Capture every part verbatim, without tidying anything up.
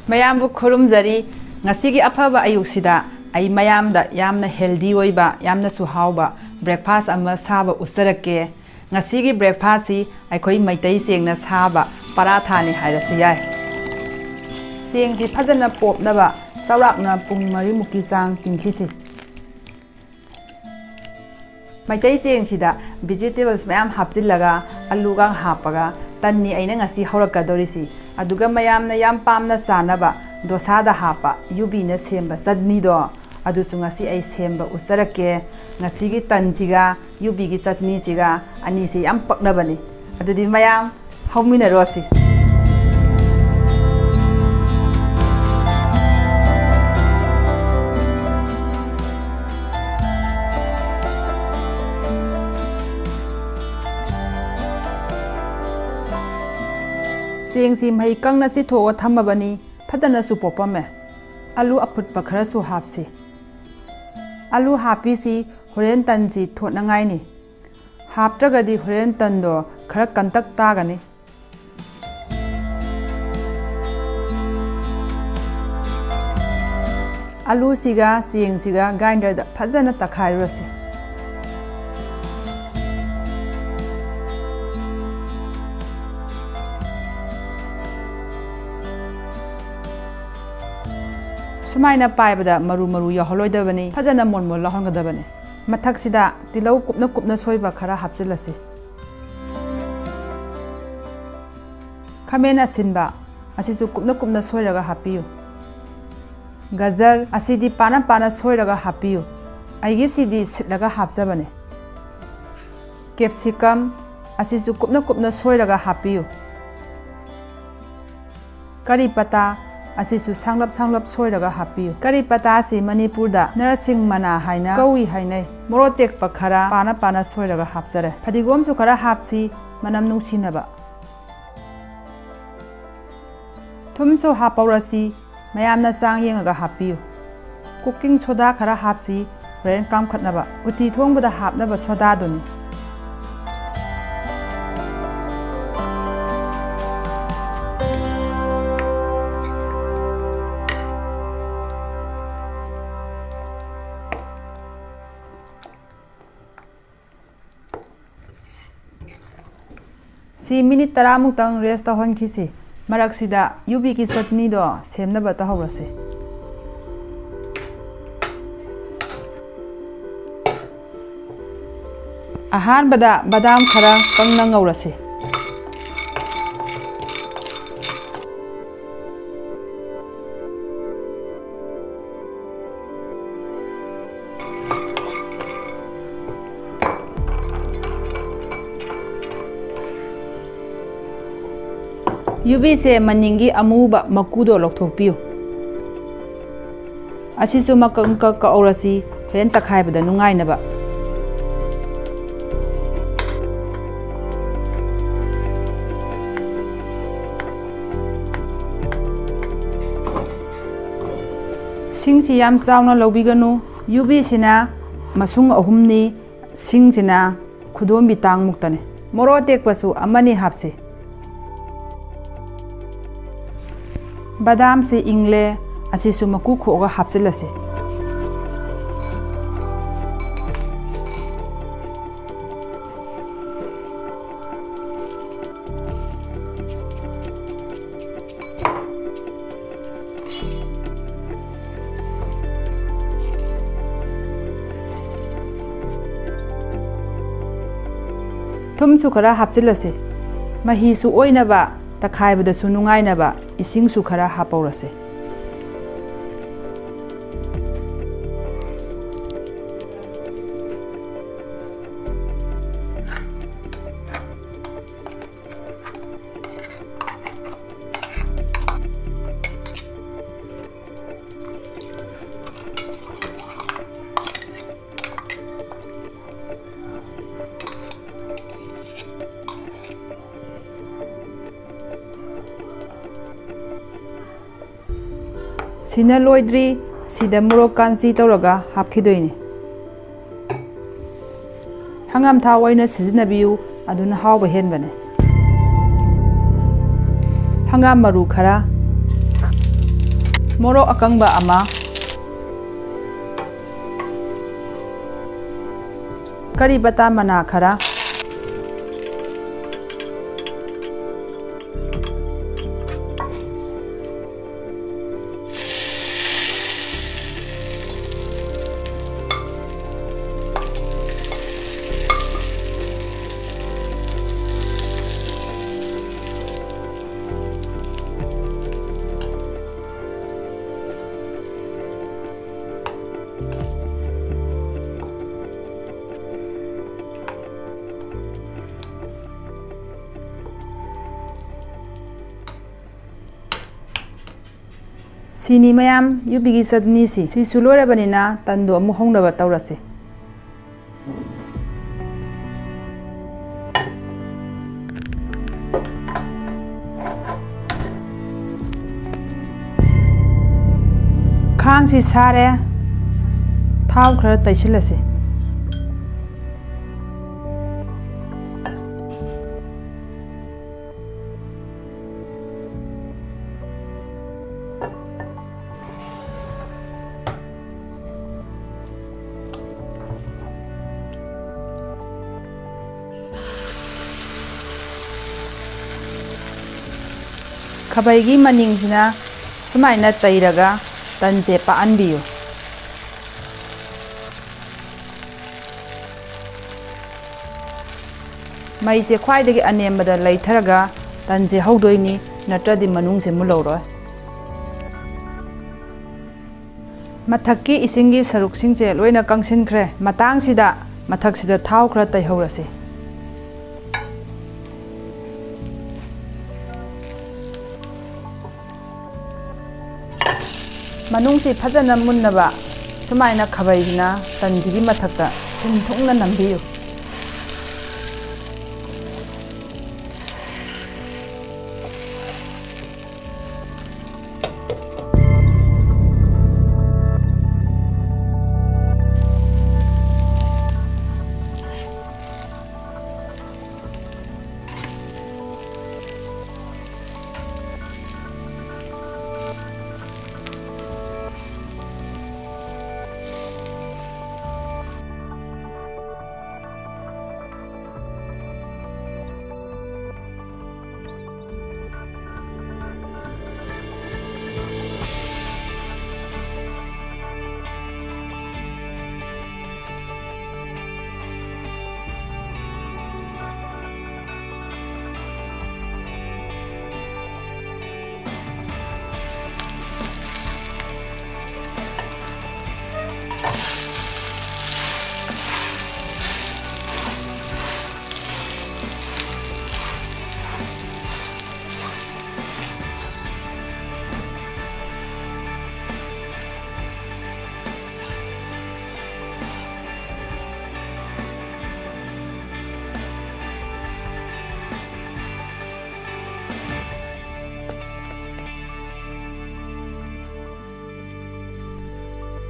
ꯃꯌꯥꯝꯕꯨ ꯈꯨꯔꯨꯝꯖꯔꯤ꯫ ꯉꯁꯤꯒꯤ ꯑꯐꯕ ꯑꯌꯨꯛꯁꯤꯗ ꯑꯩ ꯃꯌꯥꯝꯗ ꯌꯥꯝꯅ healthy ꯑꯣꯏꯕ, ꯌꯥꯝꯅꯁꯨ ꯍꯥꯎꯕ breakfast ꯑꯃ ꯁꯥꯕ ꯎꯠꯆꯔꯛꯀꯦ꯫ ꯉꯁꯤꯒꯤ breakfastꯁꯤ ꯑꯩꯈꯣꯏ ꯃꯩꯇꯩ ꯆꯦꯡꯅ ꯁꯥꯕ ꯄꯔꯥꯊꯥꯅꯤ ꯍꯥꯏꯔꯁꯨ ꯌꯥꯏ꯫ ꯆꯦꯡꯁꯤ ꯐꯖꯅ ꯄꯣꯞꯅꯕ ꯆꯥꯎꯔꯥꯛꯅ ꯄꯨꯡ ꯃꯔꯤꯃꯨꯛꯀꯤ ꯆꯥꯡ ꯇꯤꯡꯈꯤꯁꯤ꯫ ꯃꯩꯇꯩ ꯆꯦꯡꯁꯤꯗ vegetables ꯃꯌꯥꯝ ꯍꯥꯞꯆꯤꯜꯂꯒ, ꯑꯂꯨꯒ ꯍꯥꯞꯄꯒ ꯇꯟꯅꯤ ꯑꯩꯅ ꯉꯁꯤ ꯍꯧꯔꯛꯀꯗꯧꯔꯤꯁꯤ꯫ ꯑꯗꯨꯒ ꯃꯌꯥꯝꯅ ꯌꯥꯝ ꯄꯥꯝꯅ ꯆꯥꯅꯕ ꯗꯣꯁꯥꯗ ꯍꯥꯞꯄ ꯌꯨꯕꯤꯅ ꯁꯦꯝꯕ ꯆꯠꯅꯤꯗꯣ, ꯑꯗꯨꯁꯨ ꯉꯁꯤ ꯑꯩ ꯁꯦꯝꯕ ꯎꯠꯆꯔꯛꯀꯦ꯫ ꯉꯁꯤꯒꯤ ꯇꯟꯁꯤꯒ ꯌꯨꯕꯤꯒꯤ ꯆꯠꯅꯤꯁꯤꯒ ꯑꯅꯤꯁꯤ ꯌꯥꯝ ꯄꯛꯅꯕꯅꯤ꯫ ꯑꯗꯨꯗꯤ ꯃꯌꯥꯝ ꯍꯧꯃꯤꯟꯅꯔꯣꯁꯤ꯫ ꯆꯦꯡꯁꯤ ꯃꯍꯤ ꯀꯪꯅ ꯆꯤꯊꯣꯛꯑꯒ ꯊꯝꯃꯕꯅꯤ꯫ ꯐꯖꯅꯁꯨ ꯄꯣꯞꯄꯝꯃꯦ꯫ ꯑꯂꯨ ꯑꯐꯨꯠꯄ ꯈꯔꯁꯨ ꯍꯥꯞꯁꯤ꯫ ꯑꯂꯨ ꯍꯥꯞꯄꯤꯁꯤ ꯍꯣꯔꯦꯟ ꯇꯟꯁꯤ ꯊꯣꯠꯅꯉꯥꯏꯅꯤ꯫ ꯍꯥꯞꯇ꯭ꯔꯒꯗꯤ ꯍꯣꯔꯦꯟ ꯇꯟꯗꯣ ꯈꯔ ꯀꯟꯇꯛ ꯇꯥꯒꯅꯤ꯫ ꯑꯂꯨꯁꯤꯒ ꯆꯦꯡꯁꯤꯒ grinderꯗ ꯐꯖꯅ ꯇꯛꯈꯥꯏꯔꯨꯔꯁꯤ꯫ ꯁꯨꯃꯥꯏꯅ ꯄꯥꯏꯕꯗ ꯃꯔꯨ ꯃꯔꯨ ꯌꯥꯎꯍꯜꯂꯣꯏꯗꯕꯅꯤ, ꯐꯖꯅ ꯃꯣꯟ ꯃꯣꯟ ꯂꯥꯎꯍꯟꯒꯗꯕꯅꯤ꯫ ꯃꯊꯛꯁꯤꯗ ꯇꯤꯜꯍꯧ ꯀꯨꯞꯅ ꯀꯨꯞꯅ ꯁꯣꯏꯕ ꯈꯔ ꯍꯥꯞꯆꯤꯜꯂꯁꯤ꯫ ꯈꯥꯃꯦꯟ ꯑꯁꯤꯟꯕ ꯑꯁꯤꯁꯨ ꯀꯨꯞꯅ ꯀꯨꯞꯅ ꯁꯣꯏꯔꯒ ꯍꯥꯞꯄꯤꯌꯨ꯫ ꯒꯖꯔ ꯑꯁꯤꯗꯤ ꯄꯥꯅ ꯄꯥꯅ ꯁꯣꯏꯔꯒ ꯍꯥꯞꯄꯤꯌꯨ꯫ ꯑꯩꯒꯤꯁꯤꯗꯤ ꯁꯤꯠꯂꯒ ꯍꯥꯞꯆꯕꯅꯦ꯫ Capsicum ꯑꯁꯤꯁꯨ ꯀꯨꯞꯅ ꯀꯨꯞꯅ ꯁꯣꯏꯔꯒ ꯍꯥꯞꯄꯤꯌꯨ꯫ ꯀꯔꯤ ꯄꯇꯥ ꯑꯁꯤꯁꯨ ꯁꯥꯡꯂꯞ ꯁꯥꯡꯂꯞ ꯁꯣꯏꯔꯒ ꯍꯥꯞꯄꯤꯌꯨ꯫ ꯀꯔꯤ ꯄꯇꯥ ꯑꯁꯤ ꯃꯅꯤꯄꯨꯔꯗ ꯅꯔꯁꯤꯡ ꯃꯅꯥ ꯍꯥꯏꯅ ꯀꯧꯏ ꯍꯥꯏꯅꯩ꯫ ꯃꯣꯔꯣꯛ ꯑꯇꯦꯛꯄ ꯈꯔ ꯄꯥꯅ ꯄꯥꯅ ꯁꯣꯏꯔꯒ ꯍꯥꯞꯆꯔꯦ꯫ ꯐꯗꯤꯒꯣꯝꯁꯨ ꯈꯔ ꯍꯥꯞꯁꯤ, ꯃꯅꯝ ꯅꯨꯡꯁꯤꯅꯕ꯫ ꯊꯨꯝꯁꯨ ꯍꯥꯞꯄꯧꯔꯁꯤ, ꯃꯌꯥꯝꯅ ꯆꯥꯡ ꯌꯦꯡꯉꯒ ꯍꯥꯞꯄꯤꯌꯨ꯫ Cooking soda ꯈꯔ ꯍꯥꯞꯁꯤ, ꯍꯣꯔꯦꯟ ꯀꯥꯝꯈꯠꯅꯕ꯫ ꯎꯇꯤ ꯊꯣꯡꯕꯗ ꯍꯥꯞꯅꯕ sodaꯗꯨꯅꯤ꯫ ꯁꯤ ꯃꯤꯅꯤꯠ ꯇꯔꯥꯃꯨꯛꯇꯪ rest ꯇꯧꯍꯟꯈꯤꯁꯤ꯫ ꯃꯔꯛꯁꯤꯗ ꯌꯨꯕꯤꯒꯤ ꯆꯠꯅꯤꯗꯣ ꯁꯦꯝꯅꯕ ꯇꯧꯍꯧꯔꯁꯤ꯫ ꯑꯍꯥꯟꯕꯗ ꯕꯗꯥꯝ ꯈꯔ ꯀꯪꯅ ꯉꯧꯔꯁꯤ꯫ ꯌꯨꯕꯤꯁꯦ ꯃꯅꯤꯡꯒꯤ ꯑꯃꯨꯕ ꯃꯀꯨꯗꯣ ꯂꯧꯊꯣꯛꯄꯤꯌꯨ꯫ ꯑꯁꯤꯁꯨ ꯃꯀꯛ ꯃꯀꯛ ꯀꯛꯍꯧꯔꯁꯤ, ꯍꯣꯔꯦꯟ ꯇꯛꯈꯥꯏꯕꯗ ꯅꯨꯡꯉꯥꯏꯅꯕ꯫ ꯁꯤꯡꯁꯤ ꯌꯥꯝ ꯆꯥꯎꯅ ꯂꯧꯕꯤꯒꯅꯨ꯫ ꯌꯨꯕꯤꯁꯤꯅ ꯃꯁꯨꯡ ꯑꯍꯨꯝꯅꯤ, ꯁꯤꯡꯁꯤꯅ ꯈꯨꯗꯣꯝꯕꯤ ꯇꯥꯡꯃꯨꯛꯇꯅꯤ꯫ ꯃꯣꯔꯣꯛ ꯑꯇꯦꯛꯄꯁꯨ ꯑꯃꯅꯤ ꯍꯥꯞꯁꯤ꯫ ꯕꯗꯥꯝꯁꯤ ꯏꯪꯂꯦ, ꯑꯁꯤꯁꯨ ꯃꯀꯨ ꯈꯣꯛꯑꯒ ꯍꯥꯞꯆꯤꯜꯂꯁꯤ꯫ ꯊꯨꯝꯁꯨ ꯈꯔ ꯍꯥꯞꯆꯤꯜꯂꯁꯤ꯫ ꯃꯍꯤꯁꯨ ꯑꯣꯏꯅꯕ, ꯇꯛꯈꯥꯏꯕꯗꯁꯨ ꯅꯨꯡꯉꯥꯏꯅꯕ ꯏꯁꯤꯡꯁꯨ ꯈꯔ ꯍꯥꯞꯄꯧꯔꯁꯤ꯫ ꯁꯤꯅ ꯂꯣꯏꯗ꯭ꯔꯤ, ꯁꯤꯗ ꯃꯣꯔꯣꯛ ꯀꯥꯟꯆꯤ ꯇꯧꯔꯒ ꯍꯥꯞꯈꯤꯗꯣꯏꯅꯤ꯫ ꯍꯪꯒꯥꯝ ꯊꯥꯎ ꯑꯣꯏꯅ ꯁꯤꯖꯤꯟꯅꯕꯤꯌꯨ, ꯑꯗꯨꯅ ꯍꯥꯎꯕ ꯍꯦꯟꯕꯅꯦ꯫ ꯍꯪꯒꯥꯝ ꯃꯔꯨ ꯈꯔ, ꯃꯣꯔꯣꯛ ꯑꯀꯪꯕ ꯑꯃ, ꯀꯔꯤ ꯄꯇꯥ ꯃꯅꯥ ꯈꯔ, ꯁꯤꯅꯤ ꯃꯌꯥꯝ ꯌꯨꯕꯤꯒꯤ ꯆꯠꯅꯤꯁꯤ꯫ ꯁꯤꯁꯨ ꯂꯣꯏꯔꯕꯅꯤꯅ ꯇꯟꯗꯣ ꯑꯃꯨꯛ ꯍꯧꯅꯕ ꯇꯧꯔꯁꯤ꯫ ꯈꯥꯡꯁꯤ ꯁꯥꯔꯦ, ꯊꯥꯎ ꯈꯔ ꯇꯩꯁꯤꯜꯂꯁꯤ꯫ ꯈꯥꯕꯩꯒꯤ ꯃꯅꯤꯡꯁꯤꯅ ꯁꯨꯃꯥꯏꯅ ꯇꯩꯔꯒ ꯇꯟꯁꯦ ꯄꯥꯛꯍꯟꯕꯤꯌꯨ꯫ ꯃꯩꯁꯦ ꯈ꯭ꯋꯥꯏꯗꯒꯤ ꯑꯅꯦꯝꯕꯗ ꯂꯩꯊꯔꯒ ꯇꯟꯁꯦ ꯍꯧꯗꯣꯏꯅꯤ, ꯅꯠꯇ꯭ꯔꯗꯤ ꯃꯅꯨꯡꯁꯦ ꯃꯨꯜꯍꯧꯔꯣꯏ꯫ ꯃꯊꯛꯀꯤ ꯏꯁꯤꯡꯒꯤ ꯁꯔꯨꯛꯁꯤꯡꯁꯦ ꯂꯣꯏꯅ ꯀꯪꯁꯤꯟꯈ꯭ꯔꯦ꯫ ꯃꯇꯥꯡꯁꯤꯗ ꯃꯊꯛꯁꯤꯗ ꯊꯥꯎ ꯈꯔ ꯇꯩꯍꯧꯔꯁꯤ꯫ ꯃꯅꯨꯡꯁꯤ ꯐꯖꯅ ꯃꯨꯟꯅꯕ ꯁꯨꯃꯥꯏꯅ ꯈꯥꯕꯩꯁꯤꯅ ꯇꯟꯁꯤꯒꯤ ꯃꯊꯛꯇ ꯁꯤꯟ ꯊꯨꯡꯅ ꯅꯝꯕꯤꯌꯨ꯫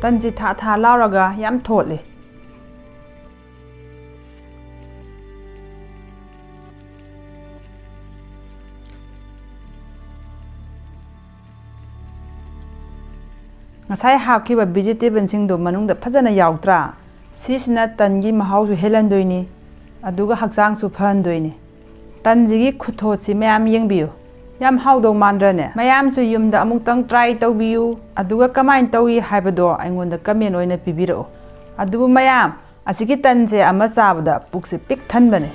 ꯇꯟꯁꯤ ꯊꯥ ꯊꯥ ꯂꯥꯎꯔꯒ ꯌꯥꯝ ꯊꯣꯠꯂꯤ꯫ ꯉꯁꯥꯏ ꯍꯥꯞꯈꯤꯕ vegetableꯁꯤꯡꯗꯣ ꯃꯅꯨꯡꯗ ꯐꯖꯅ ꯌꯥꯎꯗ꯭ꯔꯥ? ꯁꯤꯁꯤꯅ ꯇꯟꯒꯤ ꯃꯍꯥꯎꯁꯨ ꯍꯦꯜꯍꯟꯗꯣꯏꯅꯤ, ꯑꯗꯨꯒ ꯍꯛꯆꯥꯡꯁꯨ ꯐꯍꯟꯗꯣꯏꯅꯤ꯫ ꯇꯟꯁꯤꯒꯤ ꯈꯨꯊꯣꯠꯁꯤ ꯃꯌꯥꯝ ꯌꯦꯡꯕꯤꯌꯨ꯫ ꯌꯥꯝ ꯍꯥꯎꯗꯧ ꯃꯥꯟꯗ꯭ꯔꯅꯦ? ꯃꯌꯥꯝꯁꯨ ꯌꯨꯝꯗ ꯑꯃꯨꯛꯇꯪ try ꯇꯧꯕꯤꯌꯨ, ꯑꯗꯨꯒ ꯀꯃꯥꯏꯅ ꯇꯧꯏ ꯍꯥꯏꯕꯗꯣ ꯑꯩꯉꯣꯟꯗ comment ꯑꯣꯏꯅ ꯄꯤꯕꯤꯔꯛꯎ꯫ ꯑꯗꯨꯕꯨ ꯃꯌꯥꯝ, ꯑꯁꯤꯒꯤ ꯇꯟꯁꯦ ꯑꯃ ꯆꯥꯕꯗ ꯄꯨꯛꯁꯦ ꯄꯤꯛ ꯊꯟꯕꯅꯦ꯫